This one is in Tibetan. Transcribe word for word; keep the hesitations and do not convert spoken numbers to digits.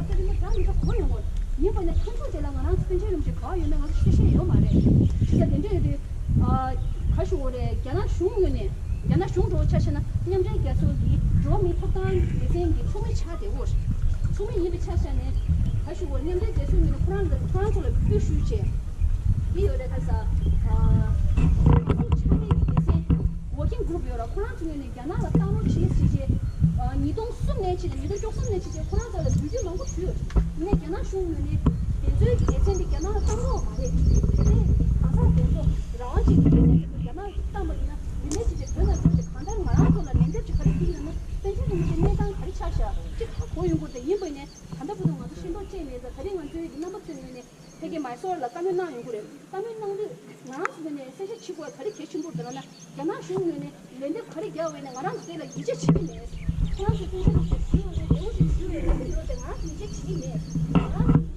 ས་དེ་ལ་འདྲ་མི་འདྲ་གོ་ཡོང་གི་ཡོད་པ་ནས། མཐའ་མཇུག་དེ་ལ་ང་རང་ཚོ་པཎ་ཆེན་རིན་པོ་ཆེ་ག་པར་ཡོད་མེད་ང་ཚོ་ཤེས་ཤེས་ཡོད་མ་རེད། ཅི་ལྟར་དེ་འདྲ་ཡོད་དུས། ཨ། ག་ཞུ་དགོས་རེད། རྒྱ་ནག་གཞུང་ངོས་ནས། རྒྱ་ནག་གཞུང་འདྲ་བོ་ཆ་བཞག་ན། མཉམ་འབྲེལ་རྒྱལ་ཚོགས་ཀྱི་འགྲོ་བ་མིའི་ཐོབ་ཐང་སྡེ་ཚན་གྱི་ཚོགས་མི་ཆགས་བསྡད་ཡོད་རེད། ཚོགས་མི་ཡིན་པའི་ཆ་བཞག་ནས། ག་ཞུ་དགོས། མཉམ་འབྲེལ་རྒྱལ་ཚོགས་ངོས་ནས་ཁོ་རང་ལ། ཁོ་རང་ཚོ་ལ་འབོད་ཞུས་བྱས། འདི་ཡོད་རེད། ག་རེ་ཟ། ཨ། ཆ་མེད་ཀྱི་སྡེ་ཚན། Working Group ཡོད་ར། ཁོ་རང་ཚོ་ངོས་ནས་རྒྱ་ནག་ལ་བཏང་རོགས་བྱེད་ཟེར་བྱས། ཨ། ཉིས་སྟོང་གསུམ་ནས་བྱས་ནས་ཉིས་སྟོང་བཅུ་གསུམ་ནས་བྱས་བྱས་ཁོ་རང་ཚོ་ལ་འབོད་སྐུལ་མང་པོ་ཞུས་ཡོད། ཡིན་ནའི་རྒྱ་ནག་གཞུང་ངོས་ནས་དེ་ཚོའི་སྡེ་ཚན་འདི་རྒྱ་ནག་ལ་བཏང་རོགས་མ་རེད། དེ་གང་ཟག་དེ་ཚོ་རང་དབང་ཅན་གྱི་སྡེ་ཚན་དེ་ཚོ་རྒྱ་ནག་ལ་བཏང་པ་ཡིན་ན། ཡིན་ནའི་བྱས་བྱས་བོད་ནང་འགྲོ་བྱས་གང་ལྟར་ང་རང་ཚོ་ལ་ལན་འདེབས་ཅིག་ག་རེ་ཕུལ་ཡོད་ན། པཎ་ཆེན་རིན་པོ་ཆེ་གནས་སྟངས་ག་རེ་ཆགས་ཤག་ཅིག་གོ་ཡོང་གི་རེད། ད་ཡིན་པ་ཡིན་ནའི་ད་ལྟ་བར་དུ་ང་ཚོ་ཤེས་རྟོགས་ཅིག་མེད་ཙང་། ད་རེས་ང་ཚོའི་རྣམ་པ་ཚོའི་ངོས་ནས་ཕ་གིའི་མཱི་སོར་ལ་བཀའ་མོལ་གནང་ཡོང་གི་རེད། བཀའ་མོལ་གནང་དུས་ང་རང་ཚོ་ངོས་ནས་གསལ་བཤད་བྱེད་དགོས་ག་རེ་གལ་ཆེན་པོ་རེད་ལབ་ན། རྒྱ་ནག་གཞུང་ངོས་ནས་ལན་འདེབས་ག་རེ་རྒྱག་པ་ཡིན་ནའི་ང་རང་ཚོ་དེ་ལ་ཡིད་ཆེས་བྱེད་ཀྱི་མེད། ཁོ་རང་ཚོས་པཎ་ཆེན་རིན་པོ་ཆེ་ཞུས་ཡོད་རེད། བདེ་པོ་ཞིག་ཞུས་ཡོད་རེད། ལབ་ཀྱི་ཡོད་དེ་ང་རང་ཚོ་ཡིད་ཆེས་བྱེད་ཀྱི་མེད། ང་རང་ཚོ།